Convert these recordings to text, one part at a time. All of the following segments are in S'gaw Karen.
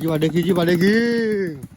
ယဘၣ်ဒဲခံ ယဘၣ်ဒဲခံ.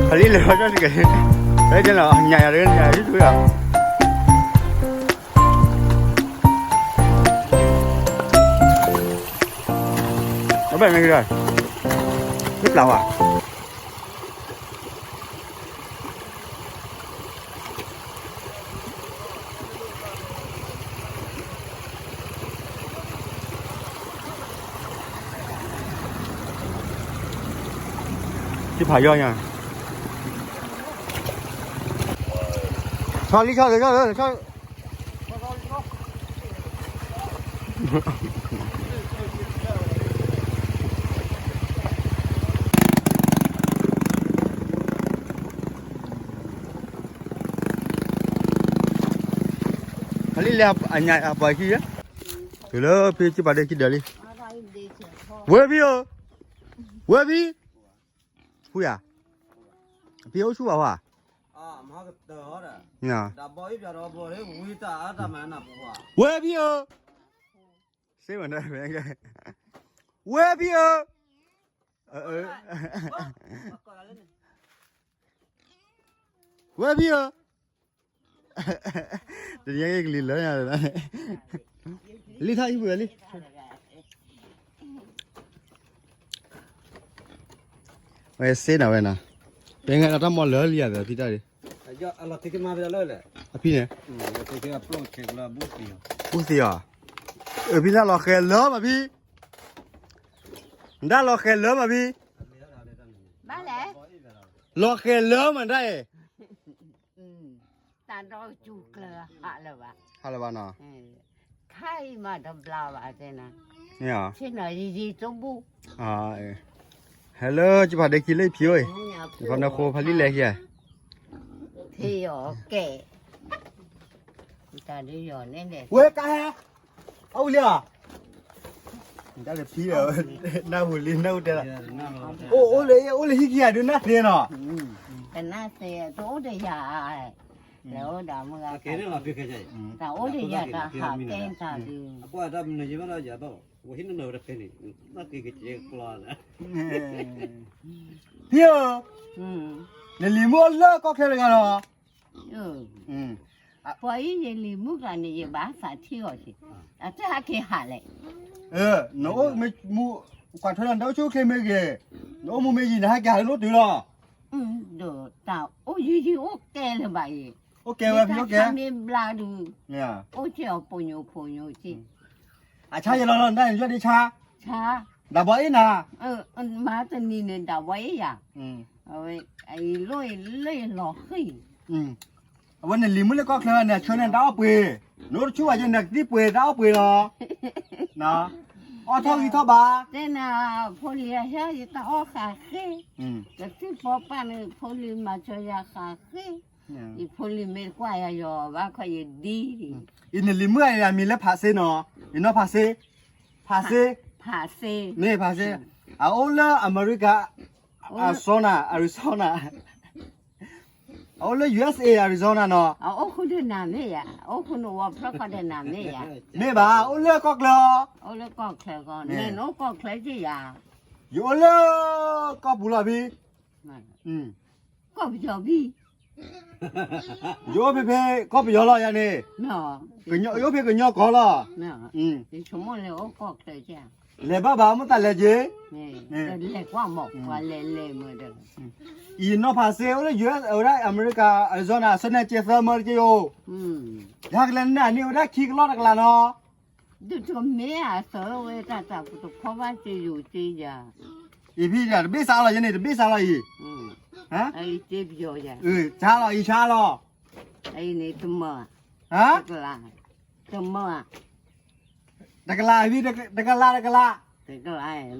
ဖလံလဲၤဝဲဒၣ်တက့ၢ်, ဖဲကလီၤညၣ်ယၤတဂ့ၤ ညၣ်ယၤတဂ့ၤ, အဘၣ်မ့ၢ်ကဒီး, မ့ၢ်ပျၢ်ဝဲ စံဖးယီညါ, ဆီလံဆီလံဆီလံဆီ, ဖလံလဲၤအညၣ်အပှၤခံ, တုၤလၢဖဲကဘၣ်ဒဲခံဒၢးလံ, ဝဲဖံဧၢ, ဝဲဖံ, ဖုယၤ, ဖံအိၣ်ဆူၣ်ဘၣ်ဝါ, ဝဲဖံဧၢ, စ့ဝဲဒၣ်, ဝဲဖံဧၢ, ဝဲဖံဧၢ, တနံၤကလံၤလၢညါ, လံထီၣ်ဟံၣ်ပူၤလံ, ဝဲစ့နၤဝဲနၤ, ပှၤတၢ်မီၤလၢလံယၤဒီးဖံတၢ်ဒုး, အဖံန့ၣ်, ဘူသံအီၤ, အဖံတၢ်လီၤဃဲၤလၢမးဖံ, နတၢ်လီၤဃဲၤလၢမးဖံ, ဘၣ်လဲၣ်, လီၤဃဲၤလၢမးတၢ်အံၤ, တၢ်ဒီကၠူကျၢၤဟးလၢၤဘၣ်, ဟးလၢၤဘၣ်နီၤ, ခါအံၤမးတဘျါဘၣ်တဲနၤ, ဆ့ၣ်နီၤယံၤယံၤတဘူၣ်, ဟဲလၢကဖးဒဲခံလၢဖံအိၣ်အံၤ, နဖိနဃိဖးလံလဲၤခံဧါ, ဖံအီၤကဲ, တၢ်ဒုးယီၤန့ၣ်လဲၣ်, ဝဲကါဟဲ, အဝံၤလံဧါ, တၢ်လၢဖံ, နၢ်ဟူလံနၢ်ဟူတဲလီၤ, အိၣ်လၢဟံၣ်ခံဂၤဒုးနၢ်သ့နီၤ, ကနၢ်သ့တအိၣ်တယၤ, လဲၤအိၣ်ဒီးမုၢ်ဂၤ, တၢ်အိၣ်တယၤတၢ်ဟးကဲတၢ်ဒုး, ဖံဧၢ, နလံၤမုၣ်အိၣ်လၢကီၢ်ချၢတဂၤလီၤ, ပှၤအံၤယလံၤမုၣ်ကျါန့ၣ် ယဘၣ်သးထံၣ်အီၤက့ၤ, အတၢ်ဟဲက့ၤဟးလဲၣ်, နအိၣ်မ့ၢ်မူ, ကွၢ်ထွဲလီၤနတၢ်အိၣ်ဆူၣ်အိၣ်ချ့မ့ၢ်ဂ့ၤ, နအိၣ်မူမ့ၢ်ယံၤ နဟဲက့ၤဟးလၢနအိၣ်တုၤလီၤ, ဒီးတၢ်အိၣ်ယံၤယံၤအိၣ်ကဲလၢၤဘၣ်အံၤ, အိၣ်ကဲဝဲဖံအိၣ်ကဲ, မ့ၢ်ဘျါဒုး, အိၣ်ကဲအီၤပိာ်ညိၣ်ပိာ်ညိၣ်က့ၤ, အဆါယဲလီၤလီၤ နတၢ်န့ၣ်ယီၢ်ဒ့ဆါ, ဆါ, ဒၣ်ဘီအ့ၣ်နၤ, မၤတနံၤန့ၣ်ဒၣ်ဘီအ့ၣ်ယၤ, အဝဲအံၤလိၣ်အံၤလၢယလီၤဃံၤ, အဝဲနလံၤမုၣ်လၢကီၢ်ချၢန့ၣ် အဆၢန့ၣ်တၢ်အီၣ်ပှ့ၤ, နအိၣ်တဆူၣ်ဘၣ်ယဲ နကသံၣ်ပှ့ၤတၢ်အီၣ်ပှ့ၤလီၤ, အီၣ်ထီၣ်ဂံၢ်ထီၣ်ဘါ, တဲနၤ, ဖိလံၤအဟဲယတၢ်အီၣ်ဃာ်ဃ့, ကသံၣ်ဖီပာ်န့ၣ် ဖိလံၤမၤစၢၤယၤဃာ်ဃ့, ယဖိလံၤမ့ၢ်တကွၢ်ယၤယီၤဘၣ်ခီယဒ်, အံၤနလံၤမုၣ်အမံၤလၢဖးစ့နီၤ, ယနီၢ်ဖးစ့, ဖးစ့, ဖးစ့, မ့ၢ်ဖးစ့, အအိၣ်လၢအမဲရကၤ, Arizona, Arizona, အအိၣ်လၢ USA Arizona နီၤ, အအိၣ်ဃုာ်ဒီးနၤမ့ၢ်ယၤ, အိၣ်ဃုာ်နဝီဖျၢၣ်ဃီဒီးနၤမ့ၢ်ယၤ, မ့ၢ်ဘၣ်, အိၣ်လၢကီၢ်ချၢ, အိၣ်လၢကီၢ်ချၢကီး, နဲနအိၣ်ကီၢ်ချၢက့ၤယၤ, ယအိၣ်လၢကီၢ်ပူၤလီၤဖံ, ကီၢ်ပယီၤဖံ, ယအိၣ်ဖဲဖဲကီၢ်ပယီၤလီၤယၤန့ၣ်, ယအိၣ်ဖဲကညီကီၢ်လီၤ, ယဆိကမိၣ်လၢအိၣ်ကီၢ်ချၢက့ၤ, လဲၤဘၣ်ဘၣ်မ့ၢ်သးလဲၤက့ၤ, လဲၤကွၢ်မး, ပှၤလဲၤလဲၤမးဒီး, အံၤနီၢ်ဖးစ့အိၣ်လၢ US အဝဲဒၣ် America Arizona အဆၢန့ၣ်ကဲသၢမၢတက့ၢ်ယိၤ, ယဟဲကလဲၤနၢ်န့ၢ်ဝဲဒၣ်ခံကလီၢ်တကလးနီၤ, ဒုးတမ့ၢ်အသၢဝဲတၢ်တၢ်ပတခီဘၣ်စ့ယိၤစ့ယၤ, အံၤဖံယၤတဘ့ၣ်စးလီၤယဲန့ၣ် တဘ့ၣ်စးလီၤအံၤ, အံၤစ့ပယီၤယၤ, ဆါလီၤအံၤဆါလီၤ, အံၤန့ၣ်တမၢ, တကလး, တမၢ, တကလးဖံ, တကလးတကလး, တကလး, အံၤ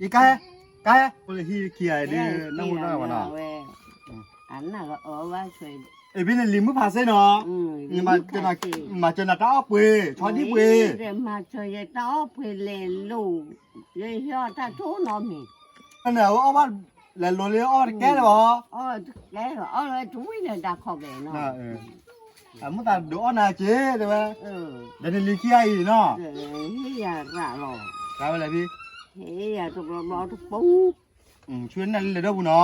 ကဟဲ, ကဟဲ, ဟံးခံဂၤဒ်, နမူနီၢ်ဝဲနီၤ, အနၢ်ကအီဘၣ်ဆွဲ, အံၤဖံန့ၣ်လံၤမုၢ်ဖးစ့နီၤ, မၤစၢၤနၤတၢ်အီၣ်ပှ့ၤ ဆီဒံၣ်ပှ့ၤ, မၤစၢၤယတၢ်အီၣ်ပှ့ၤလဲၤလိၤ, ယဟ့ၣ်အီၣ်တၢ်ထိၣ်နီတမံၤ, အဝဲအီၣ်ဘၣ်လဲၤလိၤလၢအီၣ်တကဲလၢၤဘၣ်, အီၣ်တကဲလၢၤဘၣ် အီၣ်လၢတဝံၣ်လၢၤဒၣ်ခီၣ်ဘဲနီၤ, အမိၢ်သးဒုးအီၣ်နၤက့ၤတဲဝဲ, ဒီးနလံၤခံဂၤအံၤနီၤ, ဟ့ၣ်ယၤရးလီၤ, တၢ်ဝဲလဲၣ်ဖံ, ဟ့ၣ်ယၤတဘျီဘျီတပူၤ, ဆူနၢ်လံလဲၤဒီပူၤနီၤ,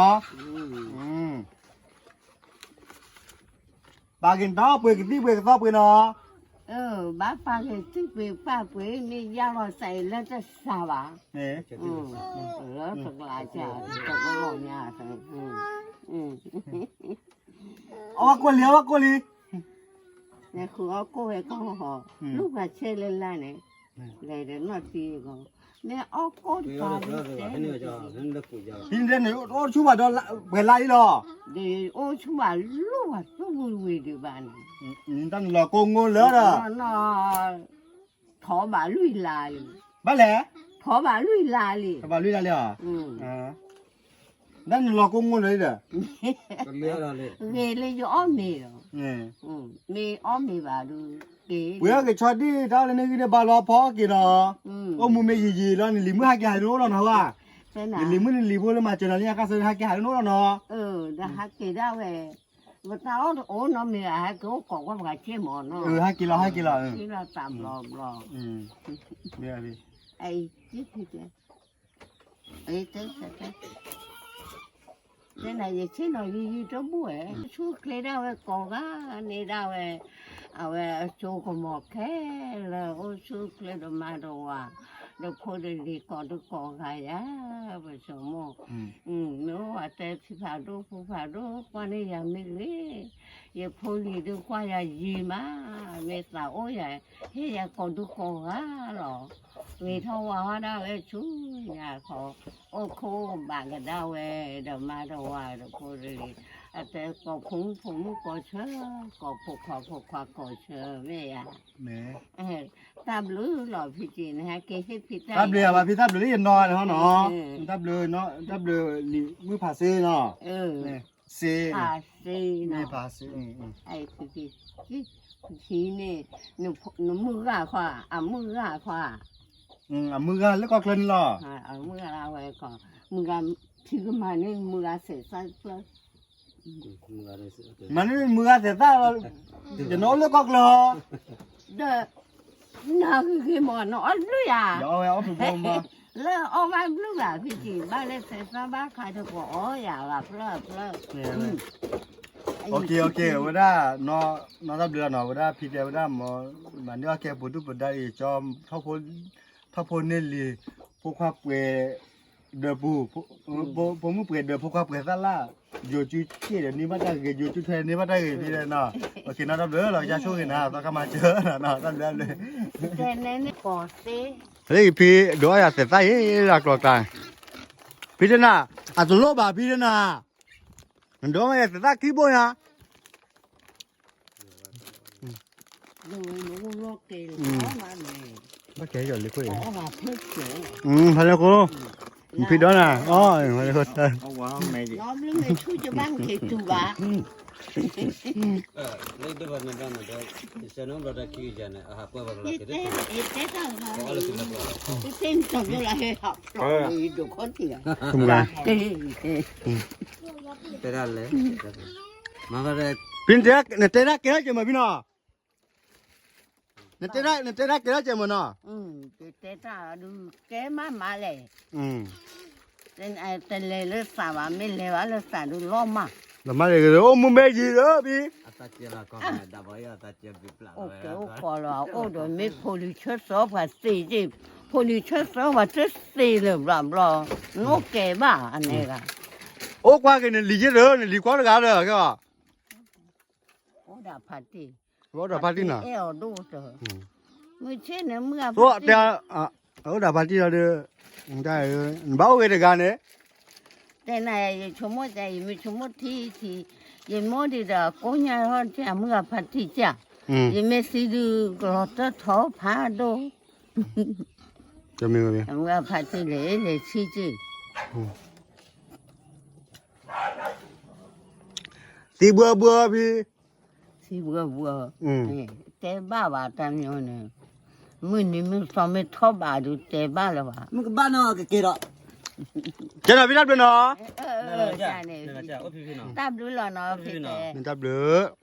ပာ်က့ၤနတၢ်အီၣ်ပှ့ၤကသံၣ်ပှ့ၤကသီပှ့ၤနီၤ, ဘၣ်ပာ်က့ၤသံၣ်ပှ့ၤပာ်ပှ့ၤ မ့ၢ်ယါလီၤစးအံၤလၢတစှၤဘၣ်, လၢတကလးကၢ်တကလီၢ်ညါ, အီၣ်ဝဲကိၣ်လံ အီၣ်ဝဲကိၣ်လံ, နဃုအီၣ်ကိၣ်ဝဲကီၢ်ဟီ, လူၢ်ပှၤဆဲးလၢလၢ်န့ၣ်, လဲၤဒီးနီၢ်သံအဂီၢ်, မ့ၢ်အီၣ်ကိၣ်တပၤလံတဲ, ဖံန့ၣ်အိၣ်ဆူၣ်ဘၣ်ဒီးပှဲၤလါလံလီၤ, ဒီးအိၣ်ဆူၣ်ဘၣ်လူၢ်ဘၣ်သူၣ်ဝံၤဝံၤဒံးဘၣ်န့ၣ်, တၢ်နလီၤကိၢ်ငိလၢဒီး, ထီၣ်ဘၣ်လွံၢ်လါလံ, ဘၣ်လဲၣ်, ထီၣ်ဘၣ်လွံၢ်လါလံ, ထီၣ်ဘၣ်လွံၢ်လါလံဧါ, တၢ်နလီၤကိၢ်ငိလၢဒီး, ဂ့ၤလၢယအီၣ်မ့ၤလီၤ, မ့ၢ်အီၣ်မ့ၤဘၣ်ဒုး, ပှ့ၤအီၣ်က့ၤဆီဒံၣ်တၢ်အီၣ်လၢနဂံၢ်န့ၣ်ဘၣ်လီၤဖီအီၣ်က့ၤနီၤ, အိၣ်မူမ့ၢ်ယံာ်ယံာ်လီၤန့ၣ် လံၤမုၣ်ဟးက့ၤဟးလၢနအိၣ်လီၤနီၤဟါ, နလံၤမုၣ်နလံၤဖိလၢမၤစၢၤနၤလၢညါခါဆၢဟးက့ၤဟးလၢနအိၣ်လီၤနီၤ, ဒီးဟးက့ၤဒၣ်ဝဲ, ပတၢ်အီၣ်တအိၣ်နီတမံၤ ဟဲက့ၤအိၣ်ကိးကွၢ်ပှၤစ့ၢ်မီၤနီၤ, ဟးက့ၤလီၤ ဟးက့ၤလီၤ, သးဘျီဘျီ, မ့ၢ်, တဲနၤ ယဆ့ၣ်နီၤယံၤယံၤတဘူၣ်ဝဲ, ဆူၣ်ချ့ဒၣ်ဝဲကိးဂၤန့ၣ်ဒၣ်ဝဲ, အဝဲအစိကမီၤခဲလၢာ် အိၣ်ဆူၣ်ချ့ဒီးမါဒီးဝၤ, ဒီးဖိဒီးလံၤကိးဒုးကိးဂၤယၤ, ပဆိမိၣ်, မ့ၢ်အိၣ်ဝဲတဲဖံဖးဒိၣ်ဖုဖးဒိၣ် ကွၢ်န့ၢ်ယၤမ့ၢ်ဂ့ၤ, ယဖိလံၤဒုးကွၢ်ယၤယံၤမး, မ့ၢ်သးအိၣ်ယၤ, ဟ့ၣ်ယၤကိးဒုးကိးဂၤလီၤ, ဂ့ၤထီၣ်ဝါထီၣ်ဒၣ်ဝဲဆူညါခီ, အိၣ်ခိၣ်ဘၣ်ကဒါဝဲ, ဒီးမါဒီးဝၤဒီးဖိတဂ့ၤ, အတဲကိးဖိမုၣ်ဖိမုၣ်ကိးဆၢ, ကိးဖိခွါဖိခွါကိးဆၢ, မ့ၢ်ယၤ, တၢ်ဘျုးလီၤဖံတံၢ်န့ၣ် ဟဲက့ၤဟ့ၣ်ဖံတၢ်, တၢ်ဘျုးယၤဘၣ်ဖံတၢ်ဘျုးလၢယနီၤနီၤ, တၢ်ဘျုး, တၢ်ဘျုးလံၤမုၣ်ဖးစ့နီၤ, စ့, ဖံန့ၣ်, နမုၢ်ဂၤခွါ, အမုၢ်ဂၤခွါ, အမုၢ်ဂၤလၢကီၢ်ချၢန့ၣ်လီၤ, အမုၢ်ဂၤဝဲ, မုၢ်ဂၤ, ဖံကမၤန့ၢ်မုၢ်ဂၤသဲးသၣ်တဖျၢၣ်, မၤန့ၢ်မုၢ်ဂၤသဲးသၣ်, ယနအိၣ်လၢကီၢ်ချၢ, ဒီး, နဂ့ၤဂ့ၤမး နအီၣ်ဘျုးယၤ, ယအီၣ်ဝဲအီၣ်ဖုဘိမး, လၢအီၣ်ဘၣ်ဘျုးဘၣ်ဖံတံၢ် ဘၣ်လၢသဲးသၣ်ဘၣ်ခါတကိးအီၣ်ယၤဘၣ်ဖျၢၣ်ဖျၢၣ်, ဝဲဒၣ်, နီၢ်တၢ်ဘျုးနီၤ ဝဲဒၣ်ဖံတဲဝဲဒၣ်မ့ၢ်, မၤန့ၢ်အီၣ်ကဲပဒုၣ်ပဒါအံၤ ကၠီ, ထီၣ်ဖိန့ၢ်လံၤ, ဖိခွါပှဲၤ, ဒၢးပူၤ, ဖိမုၣ်ပှဲၤဒၢး ဖိခွါပှဲၤသၣ်လၣ်, ယိၤစုက့ၣ်ဒီးန့ၢ်ဘၣ်တၢ်ဂ့ၤ ယိၤစုထွဲန့ၢ်ဘၣ်တၢ်ဂ့ၤဖံတဲနီၤ, နီၢ်တၢ်ဘျုးလီၤ ကစၢ်ဆိၣ်ဂ့ၤနၤ သီခါမၤစၢၤနီၤ တၢ်ဘျုးဘျုး, ဖဲအံၤဖံ ဒုးအီၣ်ယၤသဲးသၣ်အံၤ လၢကျိၤကျါ, ဖံတဲနၤ, အတလိၣ်ဘၣ်ဖံတဲနၤ, နဒုးအီၣ်ယၤသဲးသၣ်ခံဘိညါ ဘၣ်ကဲယီၤလံခိၣ်အံၤ, ဖဲလၢခိၣ်, ဖံဒီနၤ, အီၣ်, တဲဒၣ်လဲၣ်, ဖံနတဲဒၣ်ကဲထီၣ်က့ၤမးဖံနီၤ, နတဲဒၣ်ကဲထီၣ်က့ၤမးနီၤ, တဲတၢ်ဒုးကဲမးမးလဲၣ်, တလဲၤလၢသးဘၣ် မ့ၢ်လဲၤဘၣ်လၢသးဒုးလီၤမၢ်, လီၤမၢ်လဲၣ်ဂ့ၤ အိၣ်မူမ့ၢ်ယံၤလၢဖံ အိၣ်ကဲအိၣ်ကီးလီၤ အိၣ်ဒီးမ့ၢ်ဖိလံၤဆၢသီပှၤသ့ၣ်က့ၢ်, ဖိလံၤဆၢသီပှၤတသ့လၢၤဘျီဘျီ, နအိၣ်ကဲဘၣ်အန့ၣ်ဂၤ, အိၣ်ကွၢ်က့ၤနလံၤယ့ၢ်ဒီး နလံၤကွၢ်တဂၤဒီး, အိၣ်ဒီးဖါတံၢ်, အိၣ်ဒီးဖါတံၢ်နီၤ, အဲၣ်အီၤဒိၣ်တၢ်, မုၢ်ဆ့ၣ်န့ၣ် မုၢ်ဂၤဖါတံၢ်, အိၣ်ဒၣ်ဖါတံၢ်လီၤဒီး, နဘၣ်အိၣ်ဂ့ၤတဂၤန့ၣ်, တဲနၤ ယဆိကမိၣ်တဲ ယမ့ၢ်ဆိကမိၣ်ထံထံ, ယမိၢ်ဒံးဒီးကိးညါထီၣ်ကၢ် မုၢ်ဂၤဖါတံၢ်ကၢ်, ယမ့ၢ်သံဒုးကလီၤတၢၢ်ထီဖးဒိၣ်, မုၢ်ဂၤဖါတံၢ်လဲၤလဲၤဆံက့ၤ သံဘှီဘှီဖံ, သံဘှီဘှီ, တဲဘၣ်ဘၣ်တၢ်မ့ၢ်န့ၣ်, မုၢ်နံၤမုၢ်သီမ့ၢ်ထီၣ်ဘးဒုးတဲဘၣ်လၢၤဘၣ်, မုၢ်ကဘၣ်နီၣ်ကက့ၤဒီး, ကဲနီၤဖံတၢ်ဘျုးနီၤ, တၢ်ဘျုးလီၤနီၤဖံတဲ, တၢ်ဘျုး